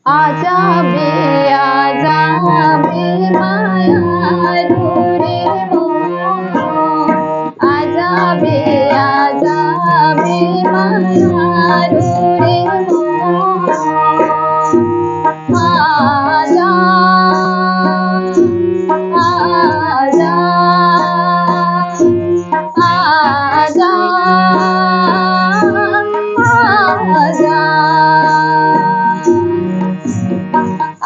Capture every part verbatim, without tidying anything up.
आजा बे, आजा बे मयारू रे मोर। आजा बे, आजा बे मयारू रे मोर। आजा, आजा, आजा, आजा।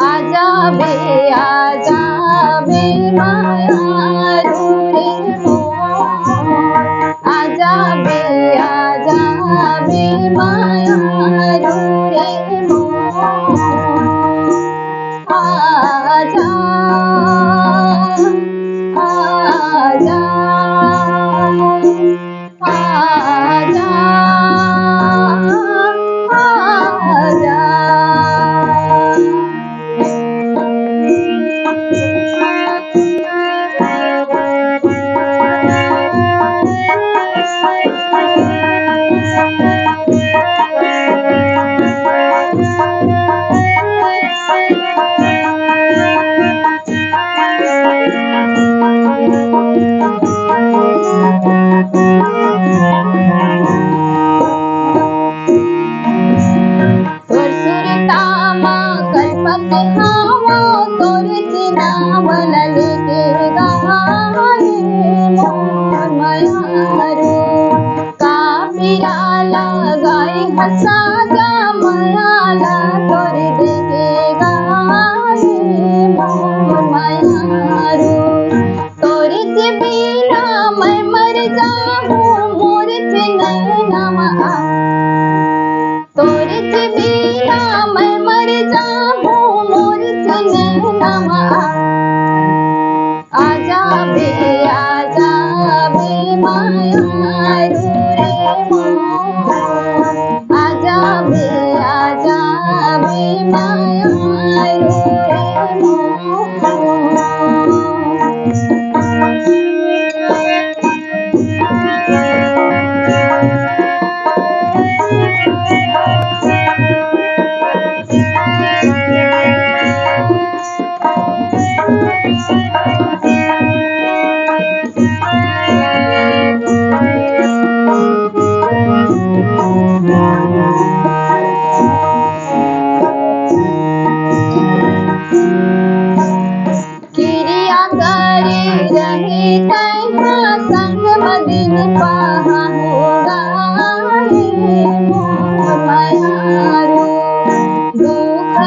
आजा बे, आजा बे मयारू रे मोर। आजा बे, आजा बे मयारू रे मोर। आजा, आजा। आजा, आजा। तोर सुरता म कल्पत हावों, तोर चिनाव ल लेके गाए मोर मयारू। का पीरा लगाए हस साजा, मया ल तोर देके गाए मोर मयारू। तोरे बिना मैं मर जाहूँ, मोर नैना म आ। तोरे बिना मैं मर जाहूँ, मोर नैना म आ। आजा बे, आजा बे मयारू रे मोर। आजा बे, आजा बे मयारू रे मोर। किरिया करे रहे तैहा, संग म दिन पहाहूँ गाए मोर मयारू। दुख